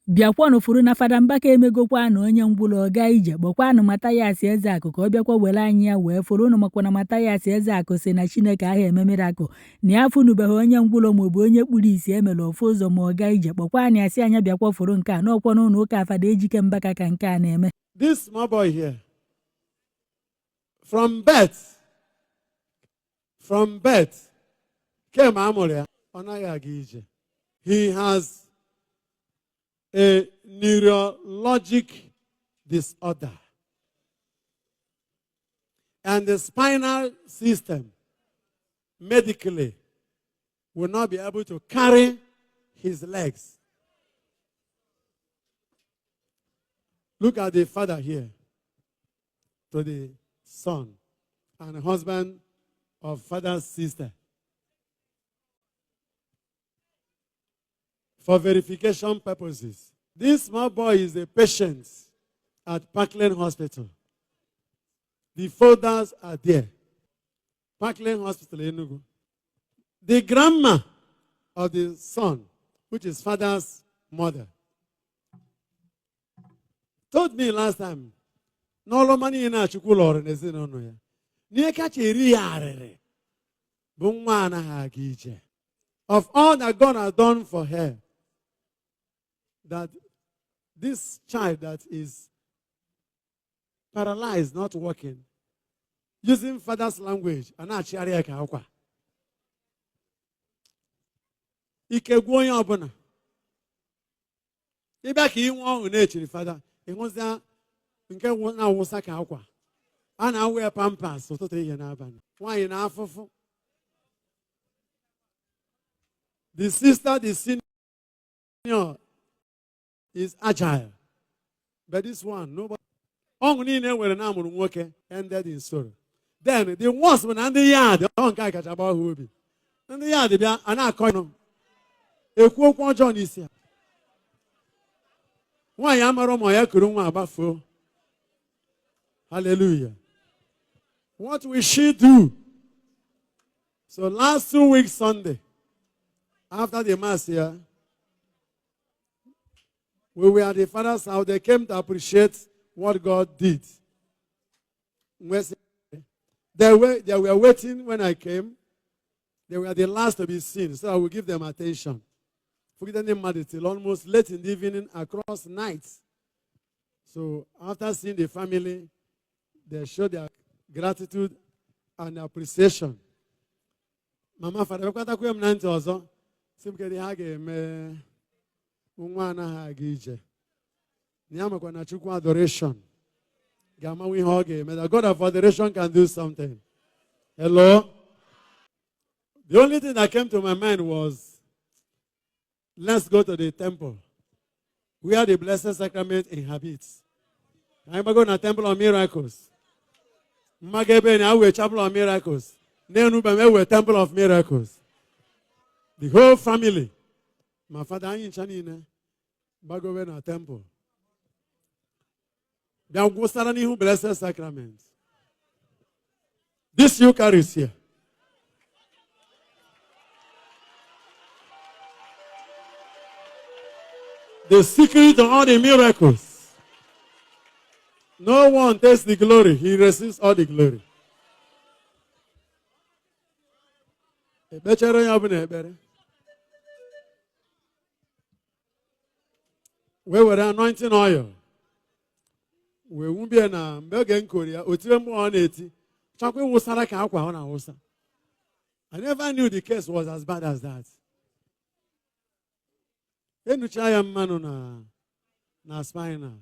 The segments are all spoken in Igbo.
Bịakwanụ fụrụ na Fada Mbaka emegokwanụ onye ngwụlọ ọ gaa ije. Kpọkwanụ Mathias Ezeakụ ka ọ bịakwa were anya ya wee fụrụ. Unu makwa na Mathias Ezeakụ sị na Chineke aha eme miracle, na ya afụnụbeghị onye ngwụlọ maọbụ onye kpuru isi emere ọ fụ ụzọ ma ọ gaa ije. Kpọkwanụ ya sị nya bịakwa fụrụ nke a n'ọkwa n'ụlọ ụka Fada Ejike Mbaka ka nke a na-eme. This small boy here, from birth, kemgbe a mụrụ ya, ọ naghị aga ije. He has a neurologic disorder. And the spinal system medically will not be able to carry his legs. Look at the father here, to the son and husband of father's sister. For verification purposes, this small boy is a patient at Parklane Hospital. The folders are there. Parklane Hospital, Enugu. The grandma of the son, which is father's mother, told me last time, n'ọlụ ọma niile a Chukwu lụrụ n'ezinụlọ ya, n'ihe kacha eri ya arịrị bụ nwa anaghị aga ije. Of all that God has done for her, that this child that is paralyzed, not walking, using father's language, a na-achịgharị ya ka akwa. Ike gwụ onye ọbụla. Ịbịa ka inwe ọṅụ na-echiri fada, ịhụzia nke na-awụsa ka akwa. A na-awụ ya Pampers ụtụtụ ihe n'abalị. Nwaanyị na afụfụ. The sister, the senior, is agile. But this one, nobody. Ọṅụ niile e nwere na amụrụ nwoke ended in sorrow. Then the worst bụ na ndị yard, ọ nke a kacha gbawa ha obi. Ndị yard bịa, a na-akọ ọnụ. Ekwu okwu ọjọọ n'isi ya. Nwaanyị amara ma ya kuru nwa agbafuo. Hallelujah. What will she do? So last 2 weeks Sunday, after the mass here, we were at the father's house. They came to appreciate what God did. They were waiting when I came. They were the last to be seen, so I will give them attention. Forget them till almost late in the evening across night. So after seeing the family, they showed their gratitude and appreciation. Mama Fada, bịakwatakwa m na ntị ọzọ, sị m kedu ihe a ga-eme nwa anaghị aga ije. Na ya makwa na Chukwu adoration ga-amanwu ihe ọ ga-eme. The God of adoration can do something. Hello? The only thing that came to my mind was, let's go to the temple where the Blessed Sacrament inhabits. Anyị gbago na Temple of Miracles. Mmaga ebe na awe Chapel of Miracles. N'enu m ewe Temple of Miracles. The whole family. Ma fada anyị ncha niile gbagowe na temple. Bịa gwụsara n'ihu Blessed Sacrament. This Eucharist here. The secret of all the miracles. No one takes the glory. He receives all the glory. Ekpechere onye ọbụla ekpere. Wee were anointing oil. Wee wubie na mgbe oge nkori ya, o tiwe mgbe ọ na-eti. Chọkwa ịwụsara ka akwa ọ na-awụsa. I never knew the case was as bad as that. Enucha ya mmanụ na spinal.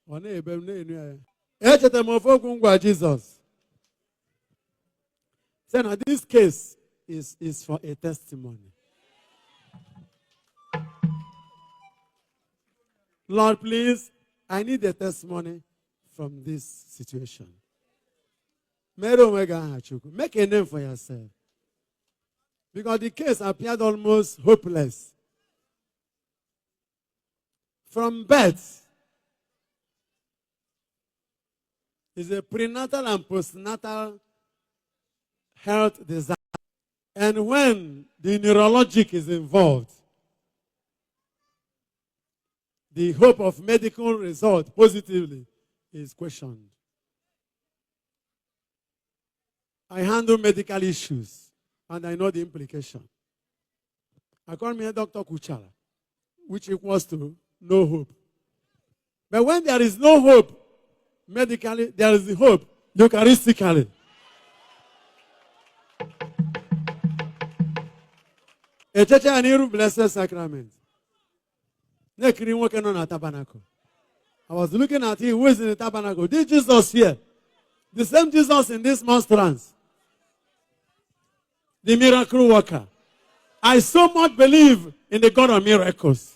Ọ na-ebe m na-enu ya. Echetara m ofe okwu ngwa Jizọs. Say na this case is for a testimony. Lord, please, I need a testimony from this situation. Mere onwe gị aha Chukwu. Make a name for yourself. Because the case appeared almost hopeless. From birth, is a prenatal and postnatal health disaster. And when the neurologic is involved, The hope of medical result positively is questioned. I handle medical issues and I know the implication. According to Dr. Kuchala, which equals to no hope. But when there is no hope medically, there is hope Eucharistically. Echeche ya n'iru Blessed Sacrament. Na-ekiri nwoke nọ na tabernacle. I was looking at him who is in the tabernacle. This Jesus here, the same Jesus in this monstrance, the miracle worker. I so much believe in the God of miracles.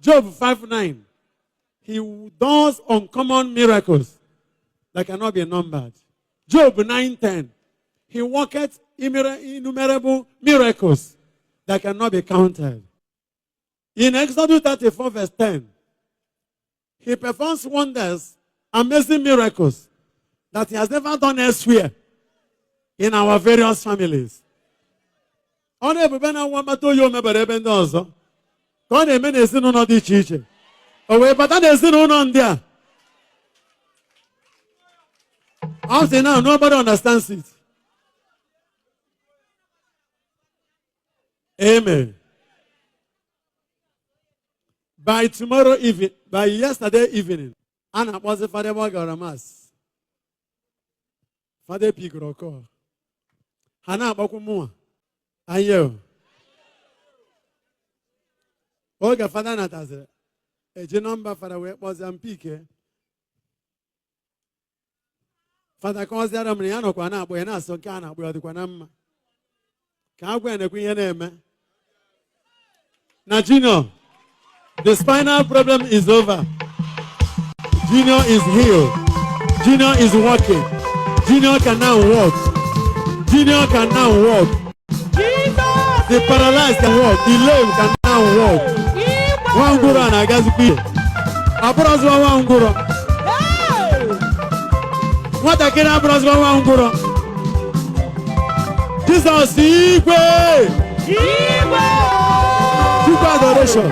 Job 5:9. He does uncommon miracles that cannot be numbered. Job 9:10. He worketh innumerable miracles that cannot be counted. In Exodus 34, verse 10, he performs wonders, amazing miracles that he has never done elsewhere in our various families. Ọ na-ebube na nwa mgbata oyi o mebere ebe ndị ọzọ ka ọ na-eme n'ezinụlọ dị iche iche, o wee bata n'ezinụlọ ndị a. Up till now, nobody understands it. Amen. By tomorrow evening, by yesterday evening, a na-akpọzi Fada ebe ọ gara Mass. Fada epigoro ọkọ. Ha na-akpọkwu mụnwa. Anyị o. Oge Fada nataziri, eji nọmba Fada wee kpọzie m pike. Fada kọwaziara m na ya nọkwa na-akpọ ya, na-asọ nke a na-akpọ ya, ọ dịkwa na mma. Ka agwa ya nekwa ihe na-eme. Na Junior, the spinal problem is over. Junior is healed. Junior is walking. Junior can now walk. Junior can now walk. Jesus! The paralyzed can walk. The lame can now walk. Igwe! Nwa ngwụrọ a na-agazikwa ije. Abụrụzịwa nwa ngwụrọ. Hey! Nwatakịrị abụrụzịwa nwa ngwụrọ. Jizọs igwe! Igwe! Chukwu adoration.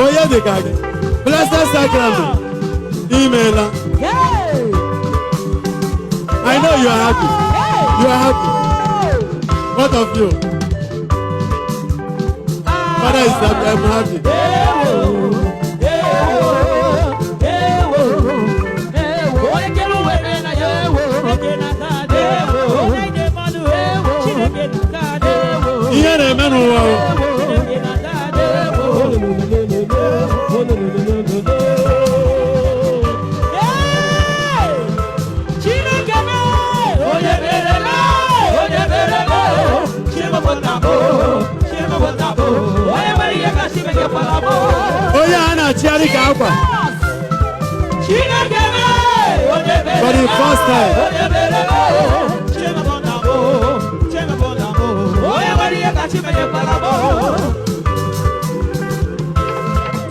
Onye dị ka gị. Blessed Sacrament. Imeela. Hey! I know you are happy. Hey! You are happy. What of you? Father is happy. I'm happy. Ewo, ewo, ewo, onye kere uwe na ya, ewo, ewo, ewo, Ihe na-eme n'ụwa o. ewo, Hey! Chineke mee! Onye mere onye mere Chimabụtabụ, Chimabụtabụ, onye mere ihe ka Chineke kwara mụ. Onye a na-achịgharị ka akwa. Chineke mee, onye mere For the first time. Onye mere Chimabụtabụ, Chimabụtabụ, onye mere ihe ka Chineke kwara mụ.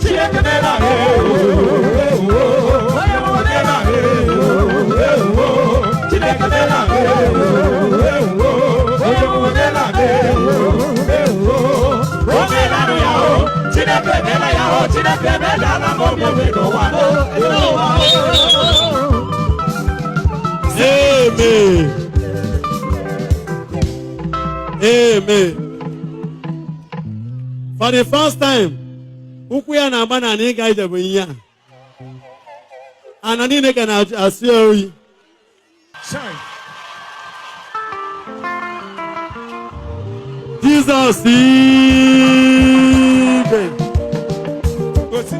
Chineke mere anyị, onye mere anyị, Chineke mere anyị, onye mere anyị, o meela nụ ya o, Chineke meela ya o, Chineke meela na m obi obi n'ụwa n'ụwa o. Amen. Amen. For the first time, ụkwụ ya na-agba na ịga ije bụ ihe a. Ana niile ka na-asị ya oyi. Shine. Jizọs igwe. Gosi.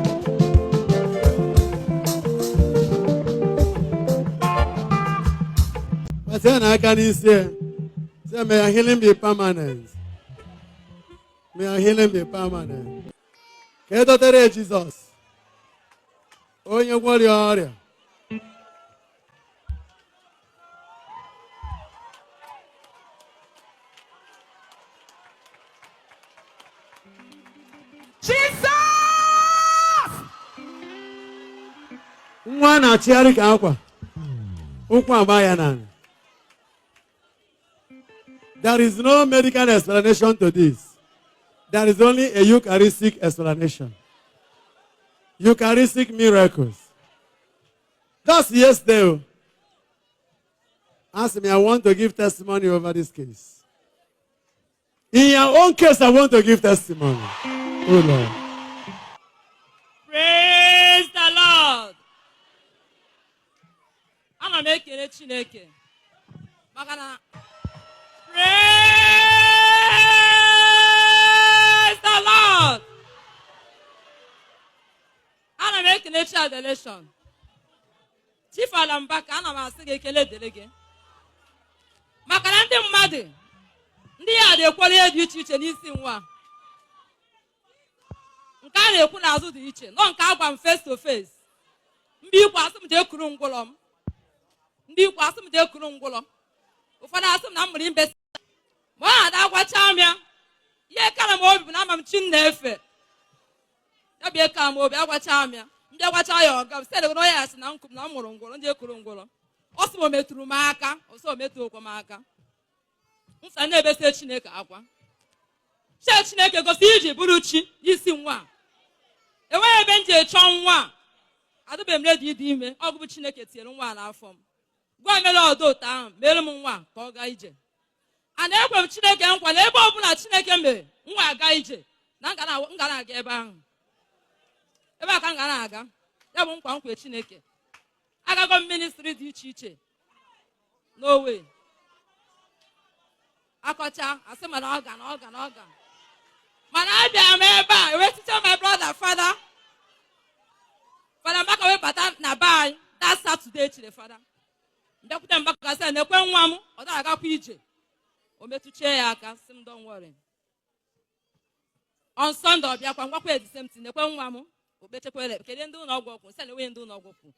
Kpata ya n'aka n'isi ya. Say, may your healing be permanent. May your healing be permanent. Ka e dotere ya Jizọs. Onye gwọrọ ya ọrịa. Jesus! Nwa a na-achịgharị ka akwa. Ụkwụ agba ya n'ala. There is no medical explanation to this. There is only a Eucharistic explanation. Eucharistic miracles. Just yesterday, oh, asked me, I want to give testimony over this case. In your own case, I want to give testimony. Oh Lord. Praise the Lord. Ana m ekele Chineke maka na. Praise the Lord. Ana m ekele Chi Adoration. Chief Alambaka, ana m asị gị ekele dịrị gị. Maka na ndị mmadụ ndị ya na-ekwere ihe dị iche iche n'isi nwa. Nke a na-ekwu n'azụ dị iche, nọ nke agwa m face to face. Ndị ikwu asị m jee kuru ngwụlọ m, ndị ikwu asị m jee kuru ngwụlọ, ụfọdụ asị m na m mụrụ imbe, ma ọ na-ada agwacha m ya. Ihe kara m obi bụ na ama m chi m na-efe ya bụ kara m obi. Agwacha m ya, ndị agwacha ya, ọga m sị na onye ya sị na m na m mụrụ ngwụlọ, ndị ekuru ngwụlọ. Ọ sị m o metụrụ m aka, ọ sị o metụ okwe m aka. Nsa na-ebesa Chineke akwa, chee Chineke gosi iji bụrụ chi n'isi nwa a. Enweghị ebe m ji echọ nwa a, adịbeghị m ready ịdị ime. Ọgụ bụ Chineke tinyere nwa a n'afọ m. Gwa mere ọdụ ụtọ ahụ mere m nwa a ka ọ gaa ije. A na-ekwe m Chineke nkwa na ebe ọbụla Chineke mere nwa aga ije, na m ga na-aga ebe ahụ, ebe a ka m ga na-aga. Ya bụ nkwa nkwe Chineke. Agago m ministry dị iche iche n'owe akọcha, asị mana ọ ga na ọ ga na ọ ga, mana abịa m ebe a ewetite my brother, Fada, Fada Mbaka wee bata na be anyị that Saturday. Chiri Fada mbịakwute Mbaka, sị na-ekwe nwa m ọ dara agakwa ije. O metụchie ya aka, sị m, "Don't worry." On Sunday ọ bịakwa, ngwakwa the same thing, nekwe nwa m. O kpechekwere, kedu ndị ụlọ ọgwụ ọkwụ? Sị na enweghị ndị ụlọ ọgwụ kwu.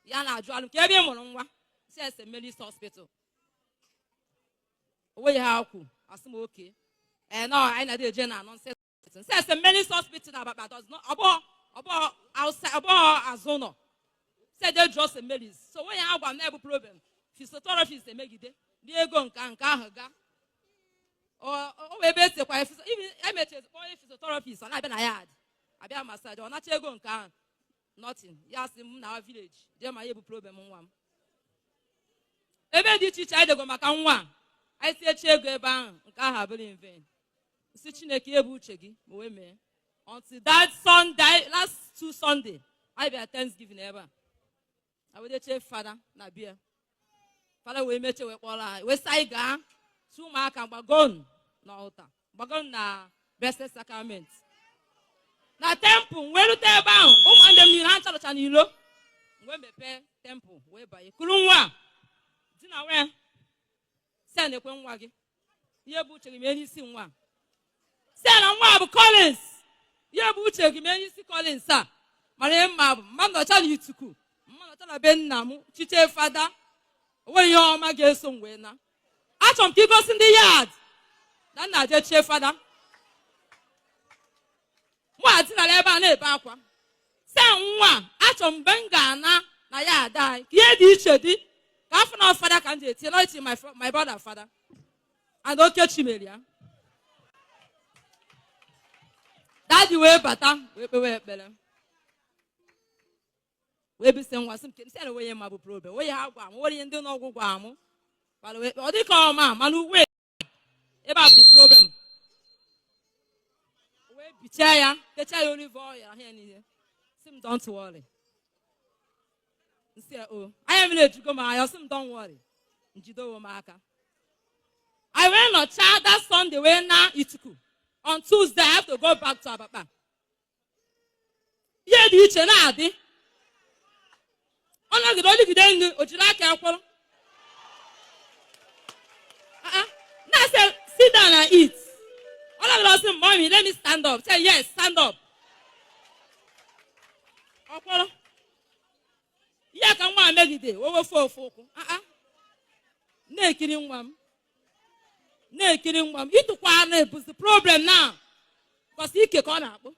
Ya na-ajụ alụ ka ebe ị mụrụ nwa, si St. Mary's Hospital. O nweghị ha kwu. Asị m oke ee nọ anyị na-adị eje na anọ nsị nsị St. Mary's Hospital na Abakpa does not ọ bụghị outside, ọ bụghị azụ ụlọ. Si eje jụọ St. Mary's. So onwe ya agwa m na-ebu problem physiotherapist emegide ndị ego nke ahụ ga o wee ebe esekwa emechezi kpọọ onye physiotherapist, ọ na-abịa na yard, abịa massage, ọ nacha ego nke ahụ, nothing. Ya sị m na village jee ma ya ebu problem nwa m. Ebe dị iche iche anyị dego maka nwa a, anyị tinyechi ego ebe ahụ, nke ahụ abụrụ in vain. Si Chineke, ebu uche gị ma wee mee. Until that Sunday, last two Sunday, anyị bịara Thanksgiving ebe a, a wee chee Fada na bia. Fada wee mechie, wee kpọrọ anyị, wee sị anyị gaa si ụmụaka gbagon na altar, gbagon na Blessed Sacrament na temple. Wee rute ebe ahụ, ụmụnne m niile ha ncharocha n'ilo. Wee mepee temple, wee banye, kuru nwa di na nwee, si a na-ekwe nwa gị, ihe bụ uche gị mee n'isi nwa. Si a na nwa bụ Collins, ihe bụ uche gị mee n'isi Collins a. Mara ihe mma bụ mmadụ nọcha n'ituku, mmadụ nọcha na be nna m chiche Fada, o nweghị ihe ọma ga-eso m wee na. Achọrọ m ka igosi ndị yard na nna jee chie Fada. Mụ adịnara ebe a na-ebe akwa, si nwa achọrọ m mgbe m ga-ana na ya ada anyị ka ihe dị iche dị, ka afọ na Fada ka m ji etinye n'ochi my brother Fada and okechi mere ya. Daddy wee bata, wee kpewe ekpere, wee bisi nwa, sị m sị na onye ma bụ problem onye ha gwa m, nwere ihe ndị n'ọgwụ gwa m. Mana wee ọ dị ka ọma, mana uwe ebe a bụ problem. Wee bichaa ya, techaa ya olive oil ahụ ya niile, sị m, "Don't worry." Nsị ya, o anya mmiri ejugo m anya. Sị m, "Don't worry." Njidowo m aka, anyị wee nọchaa that Sunday, wee na Ituku. On Tuesday I have to go back to Abakpa. Ihe dị iche na-adị, ọ nọgide oligide nri, o jiri aka ya kwụrụ. Ah, ah. Na-asị, "Sit down and eat." Ọ nọgide, ọsị, "Mommy, let me stand up." Say, "Yes, stand up." Ọ kwụrụ. Ihe ka nwa a megide wee wefe ofu ụkwụ. Ah, ah. Na-ekiri nwa m, na-ekiri nwa m, ịtụkwa na-ebuzi problem na kwasị ike ka ọ na-akpụ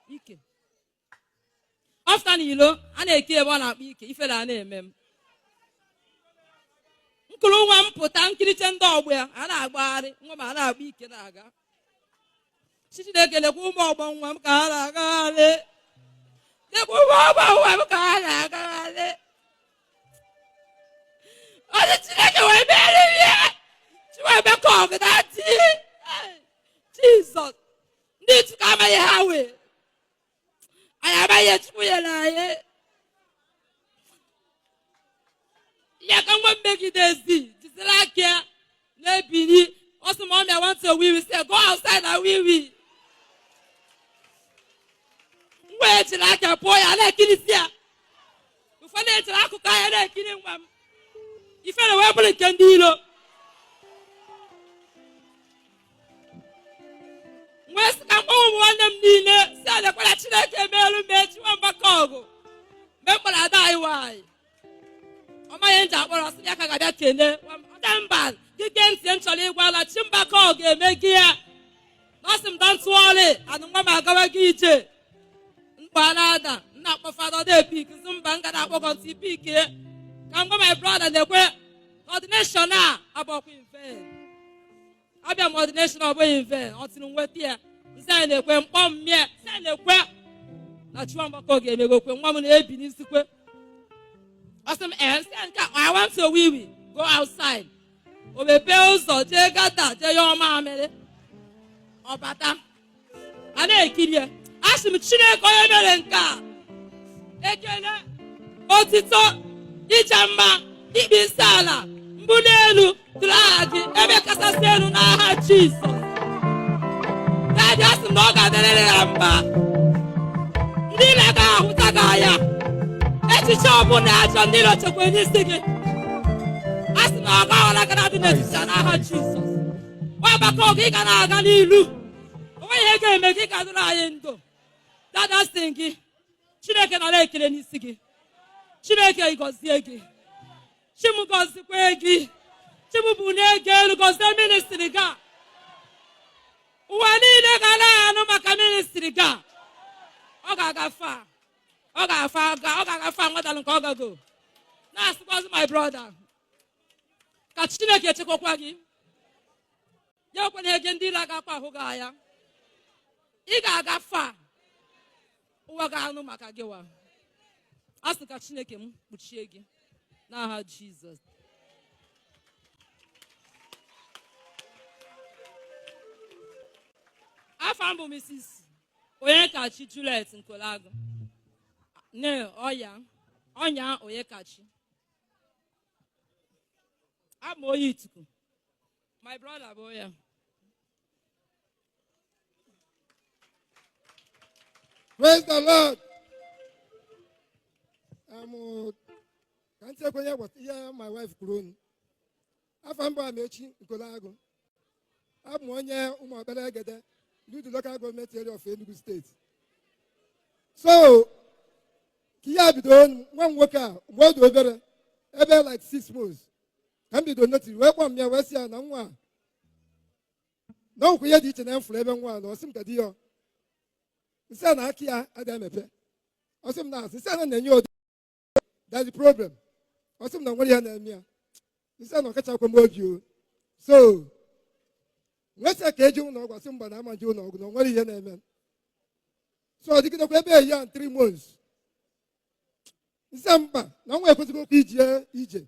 ike ọfta n'ilo. A na-eke ebe ọ na-akpụ ike, ifere a na-eme m. Nkuru nwa m pụta, nkiriche ndị ọgbọ ya a na-agbagharị, nwa m a na-akpụ ike na-aga. Chi Chineke, lekwa ụmụ ọgbọ nwa m ka ha na-agagharị. Dịkwa ụmụ ọgba nwa m ka ha na-agagharị. Onye Chineke wee mere m ihe. Chiwemeka ọgụ na di. Jizọs. Ndị Chukwu amaghị ha wee. Anyị amaghị ihe Chukwu nyere anyị. Ya ka nwa mmegide ezi jisiri aka ya na-ebili. Ọ sị, "Mommy, I want to wee wee." Say, "Go outside and wee wee." Nwa ya ejiri aka pụọ, ya na-ekirisi ya. Ụfọdụ ejiri akụkụ anya na-ekiri nwa m. Ifere wee bụrụ nke ndị iro. Wee sị ka mgbanwe ụmụ nwanne m niile si alekwara Chineke emeelu m echi nwa mgbakọ ọgụ. Mgbe m kpọrọ ada anyị nwaanyị, ọ maghị nji akpọrọ, sị ya ka ga-abịa kelee. Ọda mba, gị gee ntị, m chọrọ ịgwala chi mgbakọ ọgụ eme gị ya. Na ọ sị m, "Don't worry," anụ nwa m agawa gị ije. Mkpa na-ada, m na-akpọ fada, ọ na-epick. Sị mba, m ga na-akpọkọ ntị pick ka m gwa my brother na-ekwe na ordination a abụọkwa in vain. Abịa m ordination, ọ bụghị in vain. Ọ tiri nweta ya. Nsị anyị na-ekwe mkpọ mmịa, nsị anyị na-ekwe na chụwa mgbakọ ga-emegokwe nwa m na-ebi n'isikwe. Ọ sị m ee. Nsị nke a, "I want to wee wee." "Go outside." O mepee ụzọ, jee gata, jee yọọ mamịrị. Ọ bata, a na-ekiri ya. Asị m Chineke onye mere nke a, ekele, otito, ija mma, ikpe isi ala, mbuli elu dịrị aha gị ebe kachasị elu n'aha Jizọs. Daddy, asị m na ọ ga-adịrịrị ya mma. Ndị ile ga-ahụta gị anya. Echiche ọbụla ajọ ndị iro chekwa n'isi gị, asị na ọ gaghọla gị na-adị n'etiti ya n'aha Jizọs. Nwa agbakọ ọgụ, ị ga na-aga n'ilu. Onwe ihe ga-eme gị ka dịrị anyị ndụ. Dada, sị gị Chineke nara ekele n'isi gị. Chineke gọzie gị. Chim gọzikwa gị. Chim bụ na-ege elu gọzie ministry gị a. Ụwa niile ga na-anụ maka ministry gị a. Ọ ga-agafe a. Ọ ga-afa aga, ọ ga-agafe a nwatalụ nke ọ gago. Na-asịkwazị my brother, ka Chineke chekwakwa gị. Ya ekwena ege ndị iro agakwa ahụ gị anya. Ị ga-agafe a. Ụwa ga-anụ maka gị wa. A sị ka Chineke m kpuchie gị n'aha Jizọs. Afa m bụ Mrs. Onyekachi Juliet Nkolagụ, nne ọya ọnya Onyekachi. Abụ m onye Ituku. My brother bụ ya. Praise the Lord. Ka ntị ekwenye gbata ihe my wife kwuru onu. Afọ mbụ Amechi Nkolagụ. Abụ m onye Ụmụokpere Egede, N'Udi Local Government Area of Enugu State. So, ka ihe a bido onu, nwa m nwoke a, mgbe ọ dị obere, ebe like 6 months, ka m bido notice, wee kpọọ m ya, wee sị ya na nwa a, na ọgwụkwa ihe dị iche na m fụrụ ebe nwa a na ọ sị m ka di ya nsị a na aka ya adịghị emepe. Ọ sị m na asị nsị a na na-enye ụdị, that's the problem. Ọ sị m na nwere ihe na-eme ya. Nsị a na ọkachakwa m obi o. So nwesịa ka eji ụlọ ọgwụ. Asị mba, na ama nje ụlọ ọgwụ, na o nwere ihe na-eme. So ọ dịgidekwa ebe ya 3 months. Nsị a mba, na nwa ekwesịghị okwu ije ije.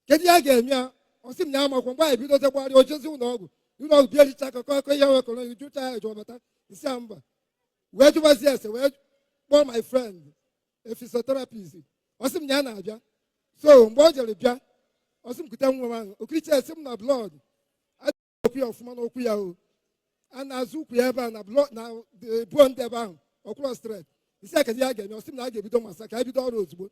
Kedu ihe a ga-eme ya? Ọ sị m na amakwa. Mgbe anyị bido zegbarịa, o jezi ụlọ ọgwụ, ụlọ ọgwụ bịa ericha akụkọ akọ ihe wekọrọ jụcha ya jụọ bata. Nsị a mba, wee jụbazie ese, wee kpọọ my friend, a physiotherapist. Ọ sị m na ya na-abịa. So mgbe ọ jere bịa, ọ sị m kute nwa m ahụ. Okiricha esi m na blood adịghị okwu ya ọfụma n'okwu ya o. A na-azụ ụkwụ ya ebe a na blood na buo ndị ebe ahụ ọkwụrọ straight. Isi a, kedu ihe a ga-eme? Ọ sị m na a ga-ebido masa ka a bido ọrụ ozugbo.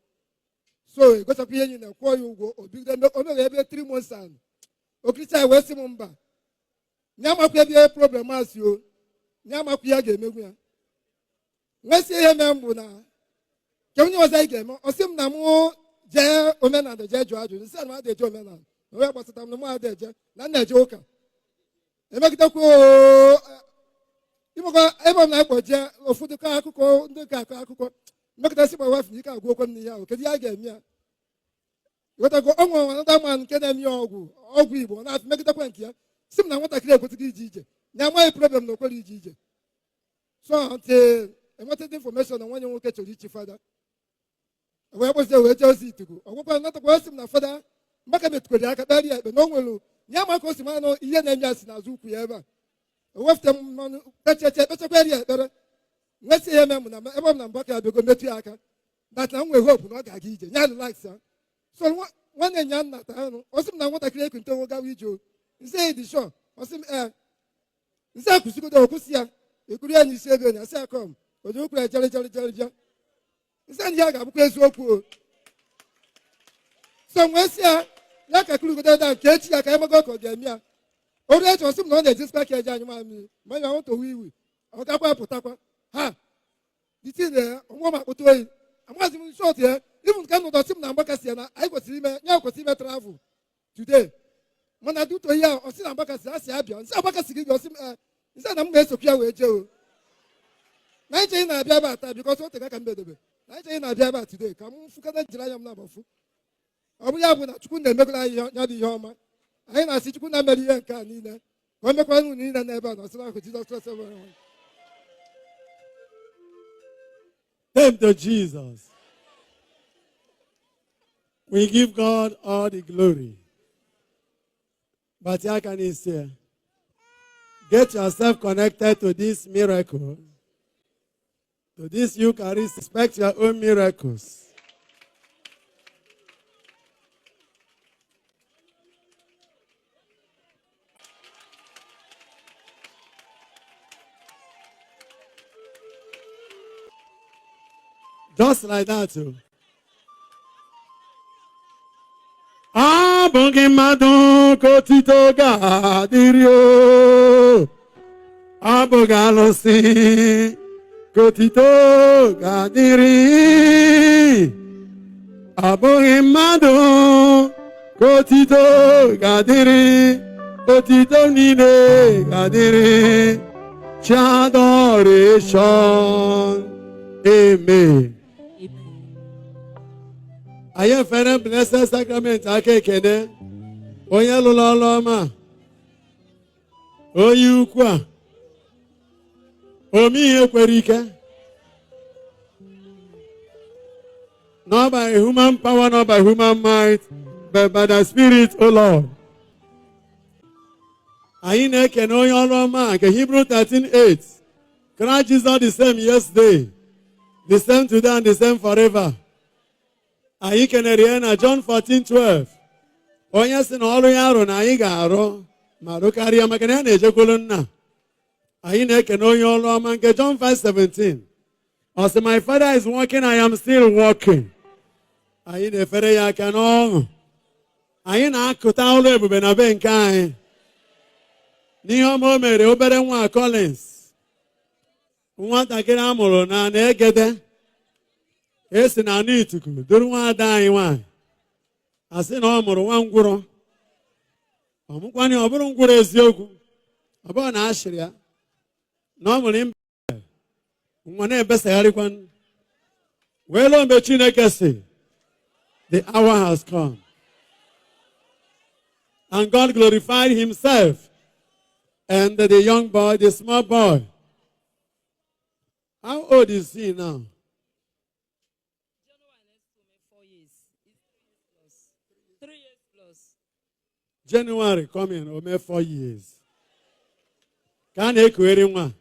So egochakwa ihe enyi na kwụọ ya ụgwọ. O bido o mere ebe 3 months and okiricha ya wee sị m mba, ya amakwa ebe ihe problem a si o, ya amakwa ihe a ga-emegbu ya. Nwesị ihe mee m bụ na ke onye ọzọ anyị ga-eme. Ọ sị m na mụ jee omenala, jee jụọ ajụjụ. Nsị na m adị eje omenala, na onye gbasata m na mụ adị eje, na m na-eje ụka. Emegidekwa oo, ịmakwa ebe m na-akpọ jee ụfọdụ kọ akụkọ, ndị ka akọ akụkọ mmekọta sị gbawa na ike agwụ okwe m n'ihe ahụ. Kedu ihe a ga-eme ya? Ịghọtago? O nwere another man nke na-eme ya ọgwụ, ọgwụ Igbo. Ọ na-afụ megidekwa nke ya, sị m na nwatakịrị ekwesịghị ije ije, na amaghị problem na okwere ije ije. So until Enwetazi information na nwanne m nwoke chọrọ ichi fada, wee kpọzie wee jee ozi ituku. Ọgwụkwa natakwa, sị m na Fada Mbaka metụkwara ya aka, kpere ya ekpe na o nwere ya ma ka o si mara na ihe na-eme ya si n'azụ ukwu ya ebe a. O wefute m mmanụ, kpecheche, kpechekwara ya ekpere, nwesị ihe eme m na ebe ọ bụ na Mbaka ya bịago metụ ya aka, that na m nwere hope na ọ ga-aga ije ya, relax ya. So nwanne nya nna ta anụ, ọ sị m na nwatakịrị ekuntewo gawa ije. O nse dị sure? Ọ sị m ee. Nse akwụsịgodo, ọkwụsị ya, ekuru ya n'isi ebe ya, sị ya come. Oji okwu ya jere jere jere bịa nsị na ya ga-abụkwa eziokwu. O so nwee sị ya ya ka kurugodo da nke echi ya ka emego ka ọ ga-eme ya. O ruo echi, ọ sị m na ọ na-ejisikwa ka eje anyị mamiri ma ya nwata owu iwi, ọ gakwa pụtakwa ha diti na ọnwa m akpụta oyi. Amaghịzi m short ya. Even ka nụdọ sị m na Mgbakasị ya na anyị kwesịrị ime ya, kwesịrị ime travel today, mana duto ihe a, ọ sị na Mgbakasị a sị abịa. Nsị Agbakasị gị bịa? Ọ sị m ee. Nsị na m ga-esokwu ya wee jee. O na anyị cheghị na-abịa ebe a taa, because o tega ka m bedebe na anyị cheghị na-abịa ebe a today, ka m fụkọta jiri anya m na-agbafu. Ọ bụ ya bụ na Chukwu na-emegoro anyị ya bụ ihe ọma. Anyị na-asị Chukwu na-emere ihe nke a niile ka o mekwara unu niile n'ebe a na ọsịra ahụ Jizọs Kraịst bụ Onyenwe anyị. Thank to Jesus. We give God all the glory. But here can you say, get yourself connected to this miracle, to this Eucharist. Expect your own miracles. Just like that too. Abụghị mmadụ ka otito ga-adịrị o. Abụghị alụsị ka otito ga-adịrị. Abụghị mmadụ ka otito ga-adịrị. Otito niile ga-adịrị chi adoration. Amen. Anyị efere Blessed Sacrament aka ekene onye lụrụ ọrụ ọma a, onye ukwu a, ome ihe kwere ike, not by human power, not by human might, but by the Spirit, O Lord. Anyị na-ekene onye ọrụ ọma a nke Hebrew 13:8, Christ Jesus the same yesterday, the same today and the same forever. Anyị kenere ya na John 14:12, onye sị na ọrụ ya arụ na anyị ga-arụ ma rụkarịa, maka na ya na-ejekwuru nna. Anyị na-ekene onye ọrụ ọma nke John 5:17, ọ sị, "My Father is working, I am still working." Anyị na-efere ya aka n'ọṅụ. Anyị na-akụta ọrụ ebube na be nke anyị n'ihe ọma o mere obere nwa Collins, nwatakịrị a mụrụ na na-egede esi na anụ ituku duru nwaada anyị nwanyị, asị na ọ mụrụ nwa ngwụrọ. Ọmụkwana ọ bụrụ ngwụrọ eziokwu, ọ bụrụ na ashịrị ya na ọ mụrụ mbe nwa na-ebesagharịkwa, wee lụọ mgbe Chineke si, "The hour has come," and God glorified himself and the young boy, the small boy. How old is he now? January next to me, 4 years. It's 3 years plus. 3 years plus. January coming, o mee 4 years. Ka a na-ekugheri nwa.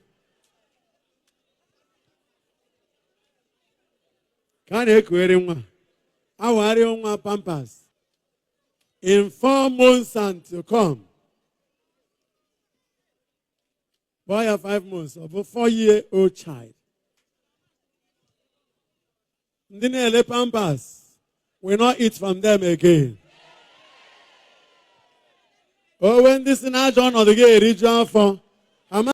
Ka a na-ekugheri nwa. Awagharị nwa pampers. In 4 months and to come. Boy of 5 months, ọ bụ 4-year-old child. Ndị na-ele pampers will not eat from them again. Owe ndị si n'ajọ ọnọdụ gị eriju afọ.